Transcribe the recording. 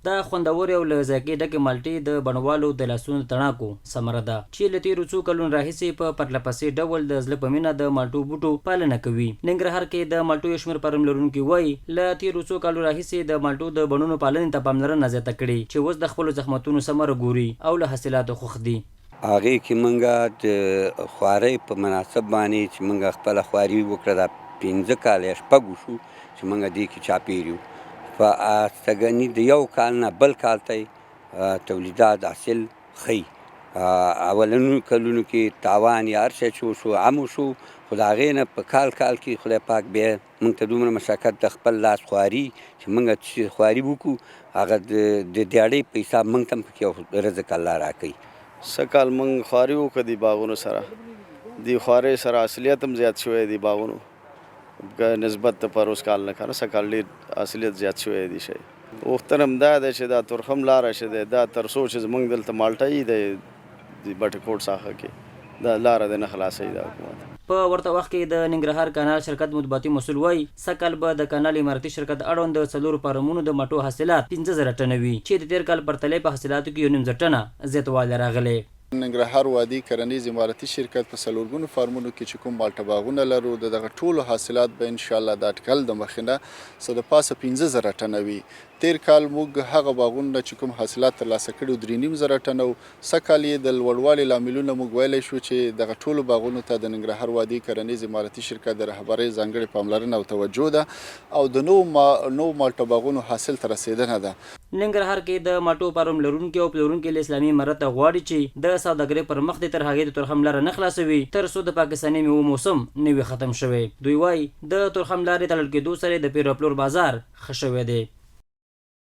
دا خوندورې او له ذایقې ډکې مالټې د بڼوالو د لاسونو د تڼاکو ثمره ده، چې له تېرو څو کلونو راهیسې په پرلهپسې ډول د زړه په مینه د مالټو بوټو پالنه کوي. ننګرهار کې د مالټو یو شمېر فارم لرونکي وايي، له تېرو څو کالو راهیسې د مالټو د بڼونو پالنې ته پاملرنه زیاته کړې، چې اوس د خپلو زحمتونو ثمره ګوري او له حاصلاتو خوښ دي. هغې کې مونږ د خوارۍ په مناسب باندې چې مونږ خپله خواري وکړه، دا 5 کاله یا شپږ وشو چې مونږ دې کې چاپېر یو، په استګنی د یو کال نه بل کال ته تولیدات حاصل ښیي. اولنو کلونو کې تاوان یا هر شی چې وشو هم وشو، خو د هغې نه په کال کال کې خدای پاک بیا مونږ ته دومره مشقت، د خپل لاس خواري چې مونږ چې خواري وکړو، هغه د دیاړۍ په حساب مونږ ته هم پکې یو رزق الله راکوي. سږکال موږ خواري وکړه دی باغونو سره، دی خوارۍ سره حاصلیت هم زیات شوی دی باغونو نسبت د پروس کال نه کنه. سږکال ډیر حاصلیت زیات شوی دی. شي غوښتنه هم دا ده چې دا تورخم لاره چې ده، دا تر څو چې زمونږ دلته مالټه یي د بټي کوټ ساحه کې دا لاره د نه خلاصوي دا حکومت. په ورته وخت کې د ننګرهار کانال شرکت مطبوعاتي مسؤل وايي، سږ کال به د کانال امارتي شرکت اړوند د څلورو فارمونو د مالټو حاصلات 5000 ټنه وي، چې د تېر کال پرتله په حاصلاتو کې 1.5 زر ټنه زیاتوالی راغلی. ننګرهار وادي کرنیز امارتي شرکت په څلورګونو فارمونو کې چې کوم مالټه باغونه لرو، د دغه ټولو حاصلات به انشاءالله د اټکل د مخې نه څه د پاسه 5000 ټنه وي. تیر کال موږ هغه باغونو نه چې کوم حاصلات ترلاسه کړي، 3.5 زره ټنه وو. سږ کال یې د لوړوالي لاملونه موږ ویلی شو چې دغه ټولو باغونو ته د ننګرهار وادي کرنیز امارتي شرکت د رهبرۍ ځانګړې پاملرنه او توجه ده او د نوو مالټه باغونو حاصل ته رسېدنه ده. ننګرهار کې د مالټو فارم لرونکي او پلورونکي له اسلامي امارته غواړي چې د سوداګرۍ پر مخ دې تر هغې د تورخم لاره نه خلاصوي، تر څو د پاکستاني میوو موسم نه وي ختم شوی. دوی وايي، د تورخم لارې تړل کېدو سره یې د پېر او پلور بازار ښه شوی دی.